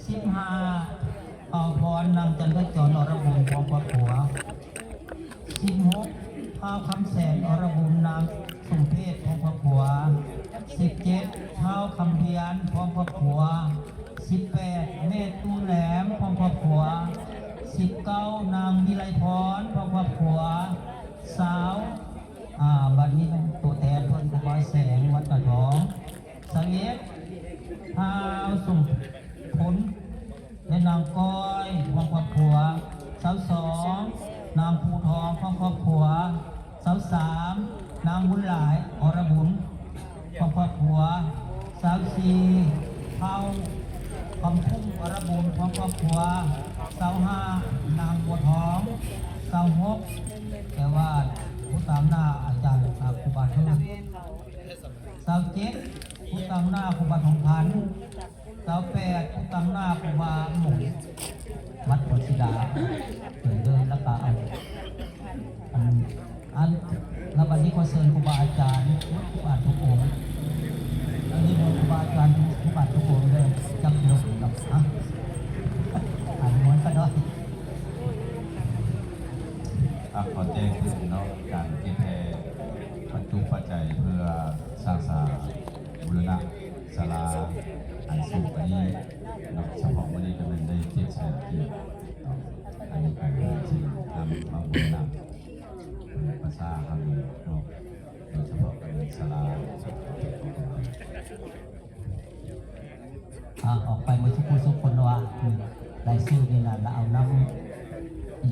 ສິບຫ້າ ທ້າວພອນ ນາງຈັນທະຈອນ ອລະບຸນ ພ້ອມຄອບຄົວ. ສິບຫົກ ທ້າວຄຳແສນ ອລະບຸນ ນາງສົມເພດ ພ້ອມຄອບຄົວ. ສິບເຈັດ ທ້າວຄຳພຽນ ພ້ອມຄອບຄົວ. ສິບແປດ ແມ່ຕູ້ແຫຼມ ພ້ອມຄອບຄົວ. ສິບເກົ້າ ນາງວິໄລພອນ ພ້ອມຄອບຄົວ. ຊາວ ອ່າ ບັດນີ້ແມ່ນຕົວແທນເພິ່ນ ຄູບາແສງ ວັດຕາທອງ. ຊາວເອັດ ທ້າວສົມພົນ ແລະ ນາງກ້ອຍ ພ້ອມຄອບຄົວ. ຊາວສອງ ນາງພູທອງ ພ້ອມຄອບຄົວ. ຊາວສາມ ນາງບຸນຫຼາຍ ອລະບຸນ ພ້ອມຄອບຄົວ. ຊາວສີ່ ທ້າວຄຳພຸ້ງ ອລະບຸນ ພ້ອມຄອບຄົວ. ຊາວຫ້າ ນາງບົວທອງ. ຊາວຫົກ ແປວ່າຜູ້ຕາງໜ້າອາຈານ ຄູບາເທີດ. ຊາວເຈັດ ຜູ້ຕາງໜ້າຄູບາທອງພັນ. ຊາວແປດ ຜູ້ຕາງໜ້າຄູບາໝົງ ວັດໂພນສີດາ. ເຊີນເດີ ແລ້ວກະອັນ ອັນ ອັນ ແລ້ວບັດນີ້ຂໍເຊີນຄູບາອາຈານທຸກທ່ານທຸກອົງ. ອັນນີ້ມອນຄູບາອາຈານທຸກທ່ານທຸກອົງເດີ ຈັກຍົກກັບ ອະ ອະນຸໂມທະນາ. ອ່ະ ຂໍແຈ້ງເນາະ ການເກັບແຮ່ປັດຈຸປັດໄຈເພື່ອສ້າງສາບູລະນະສາລາອັນສູງອັນນີ້ເນາະ ສະເພາະມື້ນີ້ກໍແມ່ນໄດ້ເຈັດແສນກີບເນາະ. ອັນນີ້ກໍຄືທີ່ນຳມາບູລະນະປະຊາເຮົາເນາະ ໂດຍສະເພາະກໍແມ່ນສາລາ. ອ່າ ອອກໄປໝົດທຸກຜູ້ທຸກຄົນວ່າ ອືມ ລາຍຊື່ນີ້ນະ ລະເອົານຳ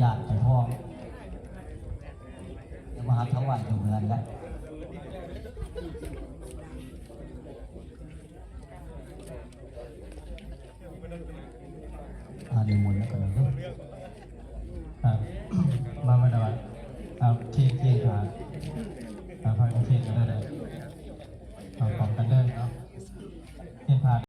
ຍາດໄປພ້ອມ ແລ້ວມາຮັບຖວາຍຢູ່ເຮືອນແຫຼະ. ອ່າ ນິມົນນະ ກະນະເດີ. ອ່າ ມາ ມາ ມາ ອ່າ ເຄກ ເຄກ ອ່າ ອ່າ ພາເຄກ ກະໄດ້.